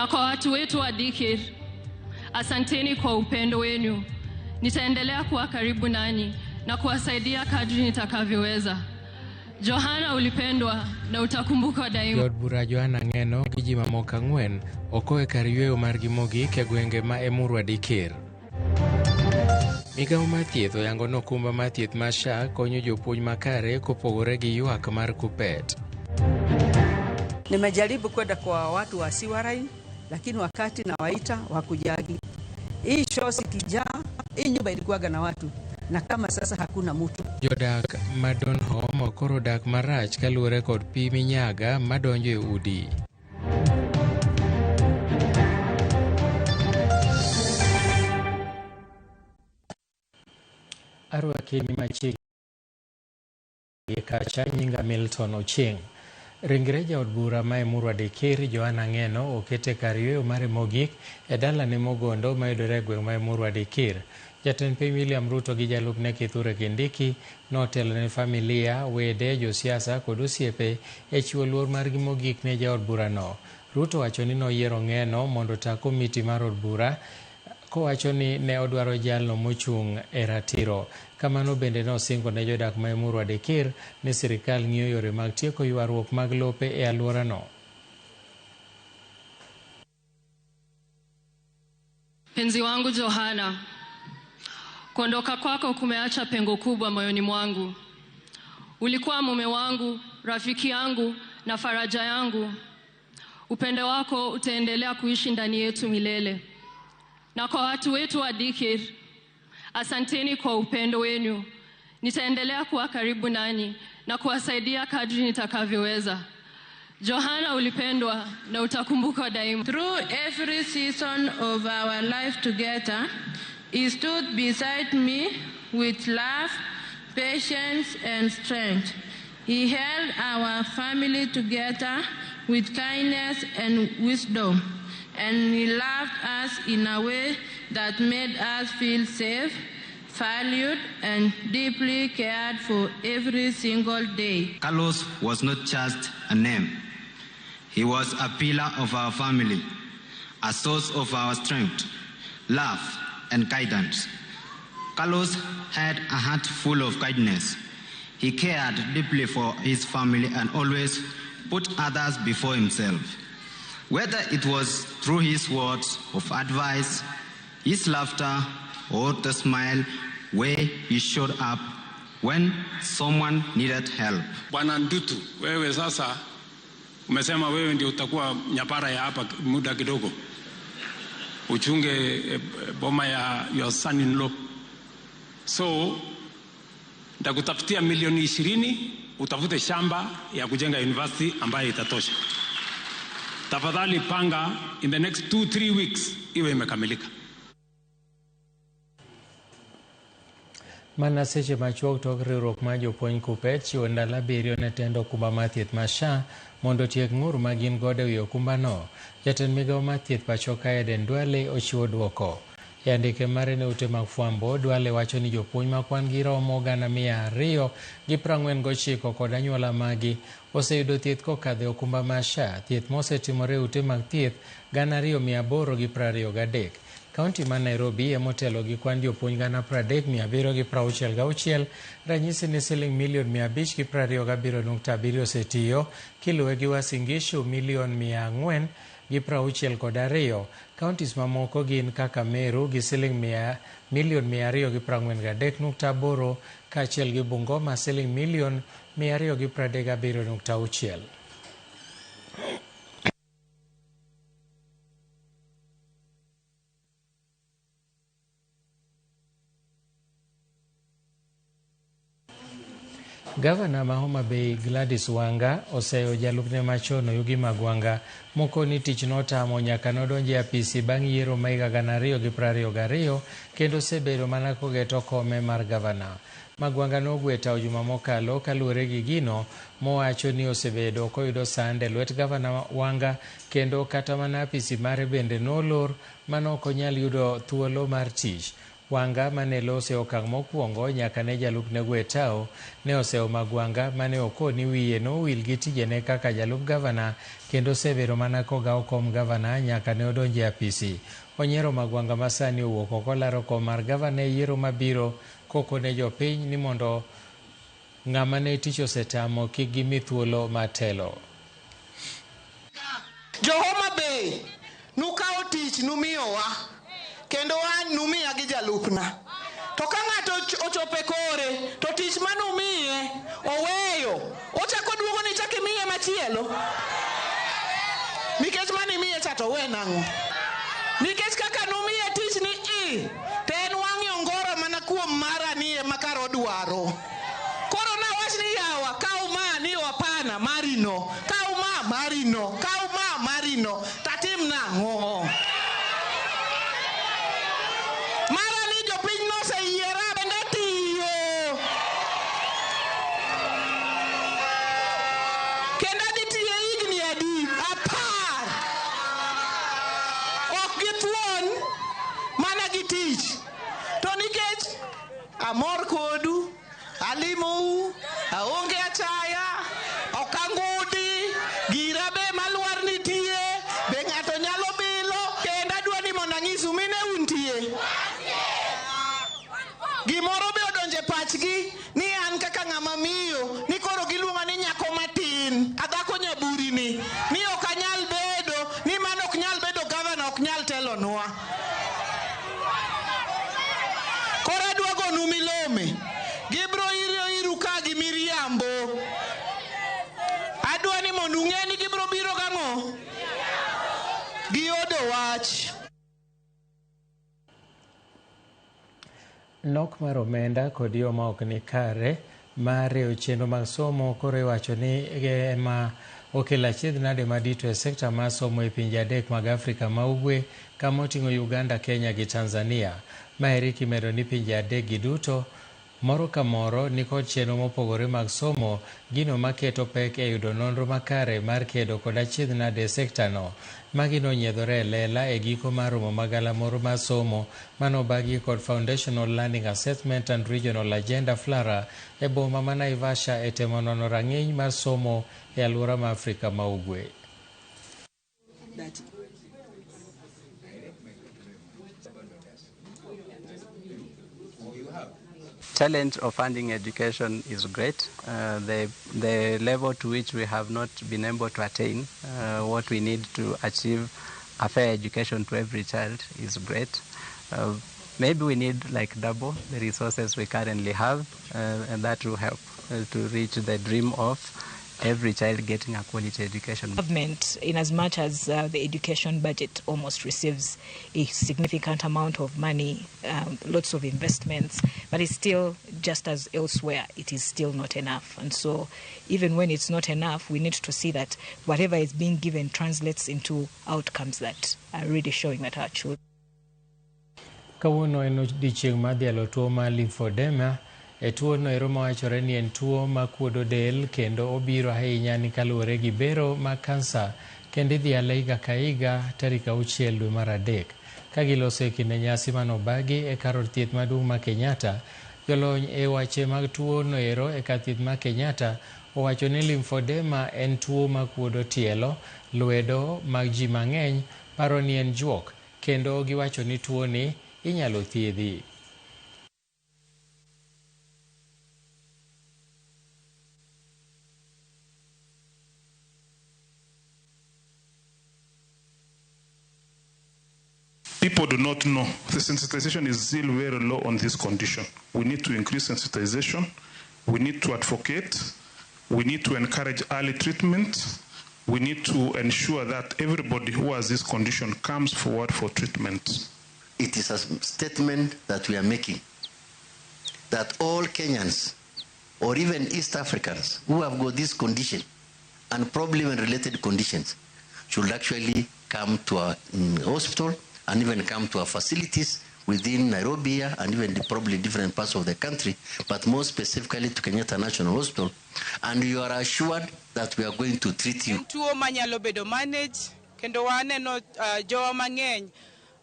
kwa watu wetu wa Dikir, asanteni kwa upendo wenu. Nitaendelea kuwa karibu nanyi na kuwasaidia kadri nitakavyoweza. Johana, ulipendwa na utakumbukwa daima. Jood bura Johana Ng'eno gi ji mamoko ang'wen okow e kar yueyo margi mogik e gwenge ma Emurua Dikir. Migawo mar thieth oyango ni okumba mar thieth mar SHA konyo jopuonj makare kopogore gi ywak mar KUPPET. Nimejaribu kwenda kwa watu wa sewer line, lakini wakati nawaita wakujagi. Hii choo ikijaa, hii nyumba ilikuwaga na watu na kama sasa hakuna mtu. Jodak ma Donholm koro dak marach kaluwore kod pi minyaga madonjo e udi. Arwaki machiegni kacha nyinga Milton Ochieng. Ringre jaod bura ma Emurua Dikir Johana Ng'eno oket e kar yueyo mare mogik e dalane Mogondo mayudore e gweng' ma Emurua Dikir. Jatend piny William Ruto gi jalupne Kithure Kindiki notelo ne familia, wede, josiasa kod osiepe e chiwo luor margi mogik ne jaod burano. Ruto wacho ni noyiero Ng'eno mondo ota komiti mar od bura kowacho ni ne odwaro jalno mochung' e ratiro. Kamano bende nosingo ne jodak ma Emurua Dikir ni sirikal ng'iyo yore mag tieko ywaruok mag lope e alworano. Mpenzi wangu Johana, kuondoka kwako kumeacha pengo kubwa moyoni mwangu. Ulikuwa mume wangu, rafiki yangu na faraja yangu. Upendo wako utaendelea kuishi ndani yetu milele. Na kwa watu wetu wa Dikir, asanteni kwa upendo wenu. Nitaendelea kuwa karibu nanyi na kuwasaidia kadri nitakavyoweza. Johana, ulipendwa na utakumbukwa daima. Through every season of our life together, he stood beside me with love, patience, and strength. He held our family together with kindness and wisdom, and he loved us in a way that made us feel safe, valued, and deeply cared for every single day. Carlos was not just a name. He was a pillar of our family, a source of our strength, love, and guidance. Carlos had a heart full of kindness. He cared deeply for his family and always put others before himself. Whether it was through his words of advice, his laughter, or the smile where he showed up when someone needed help. Bwana Ndutu, wewe sasa umesema wewe ndio utakuwa nyapara ya hapa muda kidogo, uchunge boma ya your son in law. So nitakutafutia milioni 20 utafute shamba ya kujenga university ambayo itatosha. Tafadhali panga in the next 2-3 weeks iwe imekamilika. Mana seche machuok tok riwruok mar jopuonj KUPPET chiwo ndalo 7 ne tend okumba mar thieth mar SHA mondo otiek ng'ur ma gin godo ewi okumbano. Jatend migao mar thieth pacho ka Aden Duale ochiwo duoko. E andike mare ne ute mag fwambo, Duale wacho ni jopuonj ma kwan gi romo 249,000 kod anyuola magi oseyudo thieth kokadho e okumba mar SHA, thieth mosetimore e ute mag thieth 2823. Kaunti ma Nairobi emotelo gi kwan jopuonj 30,766, ranyisi ni siling milion 527.7 osetiyo, kiluwe gi Uasin Gishu milion 462. Counties mamoko gin kaka Meru gi siling milion 243.8 kaachiel gi Bungoma siling milion 237.6. Gavana ma Homa Bay Gladys Wanga oseyo jalupne machon Oyugi Magwanga mokoni tich notamo nyaka nodonjo e apisi bang' yiero ma higa 2022 kendo osebedo mana kogeto kome mar gavana. Magwanga nogwe tao juma mokalo kaluwore gi gino mowacho ni osebedo koyudo sand e lwet gavana Wanga kendo kata mana apisi mare bende nolor mane ok onyal yudo thuolo mar tich. Wanga mane lose okang' mokwongo nyaka ne jalupne Gwe Tao ne osewo Magwanga mane okoni wiye nowil gi tijene kaka jalup gavana kendo osebedo mana kogawo kom gavana nyaka ne odonjo e apisi. Onyiero Magwanga ma sani owuok oko laro kom mar gavana e yiero mabiro kokone jopiny ni mondo ng'ama ne tich osetamo kik gimi thuolo mar telo. Jo Homa Bay nukawo tich numiyowa kendo an numiya gi jalupna. To ka ng'ato ochopo e kore to tich manumiye oweyo ochako duogo ni ichako imiye machielo. Nikech manimiye cha to owe nang'o? Nikech kaka numiye tich ni i to en wang'e ongoro mana kuom mara ni ema kar odwaro. Koro nawach ni yawa kaw ma ni hapana mari no, kaw ma mari no, kaw ma mari no, tatim nang'o? Mara ni jopiny noseyiera bende tiyo. Kendo adhi tiyo higni adi? 10. Ok githuon mana gi tich. To nikech amor kodu, alimou, aonge achaya, ok angudi, gira be malwar nitie, be ng'ato nyalo bilo, kendo adwa ni mondo ang'isu mine untie. Gimoro be odonje pachgi ni an kaka ng'ama miyo ni koro giluonga ni nyako matin, adhako nyaburi ni ok anyal bedo, ni mano ok nyal bedo gavana, ok nyal telonwa. Koro adwa gonu milome. Gibro irio iru ka gi miriambo. Adwa ni mondo ung'e ni gibro biro gang'o? Giodo wach. Nok mar omenda kod yo ma ok ni kare mar riwo chenro mag somo koro iwacho ni ema okelo achiedh nade madito e sekta mar somo e pinje adek mag Afrika ma Ugwe kama oting'o Uganda, Kenya gi Tanzania. Maeri kimedo ni pinje adek gi duto moro ka moro nikod chenro mopogore mag somo, gino maketo pek e yudo nonro makare mar kedo kod achiedh nade e sekta no. Magi nonyiedhore e lela e giko mar romo magalamoro mar somo manobagi kod Foundational Learning Assessment and Regional Agenda FLARA e boma ma Naivasha e temo nono rang'iny mar somo e alwora ma Afrika ma Ugwe. Challenge of funding education is great. The level to which we have not been able to attain what we need to achieve a fair education to every child is great. Maybe we need like double the resources we currently have, and that will help to reach the dream of every child getting a quality education. Government, in as much as the education budget almost receives a significant amount of money, lots of investments, but it's still, just as elsewhere, it is still not enough. And so even when it's not enough, we need to see that whatever is being given translates into outcomes that are really showing that our children. Kawuono en odiechieng' mar dhialo tuo mar lymphedema. E tuo no ero mawachore ni en tuo makuodo del kendo obiro ahinya ni kaluwore gi bero mar kansa kendo idhiale higa ka higa tarik 6 dwe mar 3. Ka giloso e kinde nyasi manobagi e kar od thieth maduong' ma Kenyatta, jolony e weche mag tuo no ero e kar thieth ma Kenyatta owacho ni lymphedema en tuo makuodo tielo, lwedo mag ji mang'eny paro ni en juok kendo giwacho ni tuo ni inyalo thiedhi. People do not know. The sensitization is still very low on this condition. We need to increase sensitization. We need to advocate. We need to encourage early treatment. We need to ensure that everybody who has this condition comes forward for treatment. It is a statement that we are making that all Kenyans or even East Africans who have got this condition and probably even related conditions should actually come to our hospital and even come to our facilities within Nairobi and even probably different parts of the country, but more specifically to Kenyatta National Hospital, and you are assured that we are going to treat you. Tuo manyalo bedo manage, kendo waneno jowa mang'eny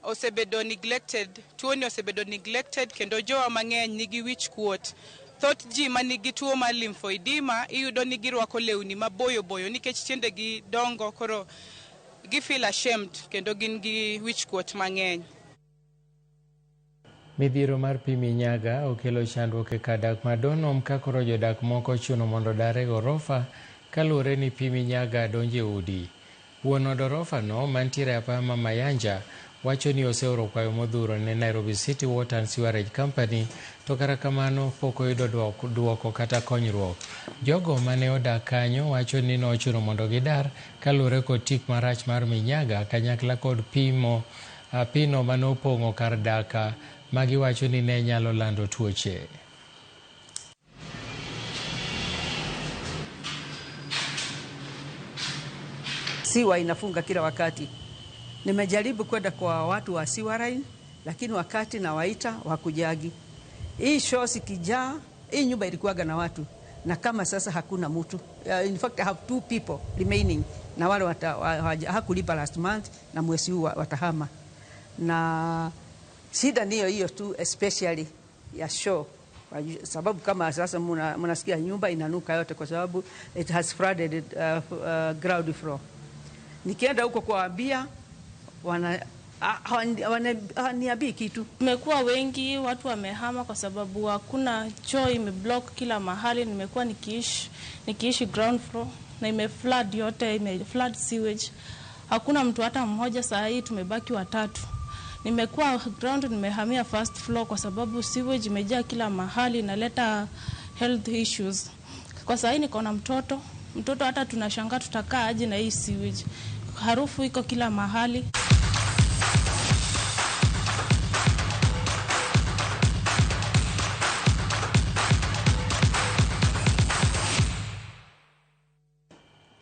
Osebedo neglected, tuoni osebedo neglected kendo jowa mang'eny nigi wich kuot. Thoth ji manigi tuo mar lymphoedema iyudo ni girwako lewni maboyo boyo nikech tiendegi dongo, koro gi feel ashamed kendo gin gi wich kuot mang'eny. Midhiero mar pi minyaga okelo chandruok e kar dak ma Donholm ka koro jodak moko ochuno mondo odar e gorofa kaluwore ni pi minyaga donjo e udi. Wuon od orofa no mantiere e apaya ma Mayanja wacho ni oseoro kwayo modhuro ne Nairobi City Water and Sewerage Company to kata kamano pok oyudo duoko kata konyruok. Jogo mane odak kanyo wacho ni nochuno mondo gidar kaluwore kod tik marach mar minyaga kanyakla kod pino manopong'o kar dak magiwacho ni ne nyalo lando tuoche. Siwa inafunga kila wakati. Nimejaribu kwenda kwa watu wa sewer line, lakini wakati nawaita wakujagi. Hii show sikijaa, hii nyumba ilikuwaga na watu, na kama sasa hakuna mtu. In fact, I have 2 people remaining, na wale hakulipa last month na mwezi huu watahama. Na shida niyo hiyo tu, especially ya show. Sababu kama sasa mnasikia nyumba inanuka yote kwa sababu it has flooded ground floor. Nikienda huko kuwaambia hawaniambii kitu. Tumekuwa wengi, watu wamehama kwa sababu hakuna choo, imeblock kila mahali. Nimekuwa nikiishi ground floor na imeflood yote, imeflood sewage. Hakuna mtu hata mmoja, saa hii tumebaki watatu. Nimekuwa ground, nimehamia first floor kwa sababu sewage imejaa kila mahali, inaleta health issues. Kwa saa hii niko na mtoto hata tunashangaa tutakaa aje na hii sewage. Harufu iko kila mahali.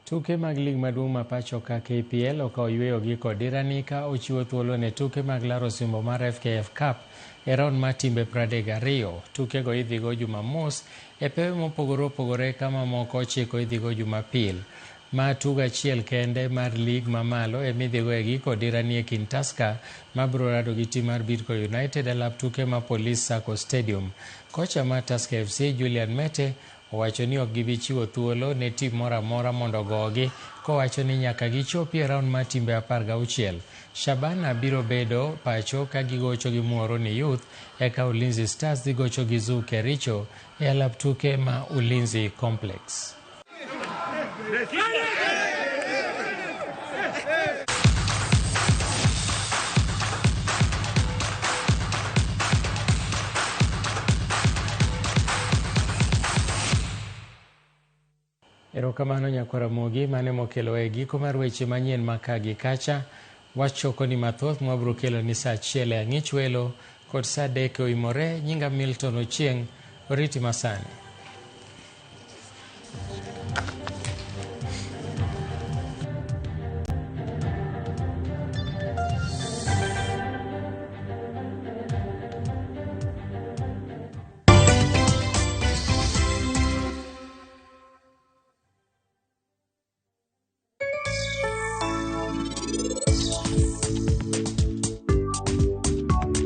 Tuke mag lig maduong' ma pacho ka KPL okawo yweyo gi kod dirani ka ochiwo thuolo ne tuke mag laro osimbo mar FKF Cup e round mar timbe 32. Tukego idhigo Jumamos e pewe mopogore opogore ka mamoko 9 idhigo Jumapil. Ma tugo achiel kende mar lig mamalo emidhigo e giko dirani e kind Tusker mabiro rado gi tim mar Bidco United e lap tuke ma Police Sacco Stadium. Kocha mar Tusker FC Julian Mete owacho ni ok gibi chiwo thuolo ne tim moro amora mondo ogogi, kowacho ni nyaka gichopi e round mar timbe 16. Shabana biro bedo pacho ka gigocho gi Muhoroni Youth, eka Ulinzi Stars dhi gocho gi Zoo Kericho e alap tuke ma Ulinzi Complex. Erokamano nyakwara Mogi mane mokelo e giko mar weche manyien ma ka gi kacha. Wachoko ni mathoth mwabiro kelo ni saa 1 e ang'ich welo kod saa 3 oimore. Nyinga Milton Ochieng', oriti masani.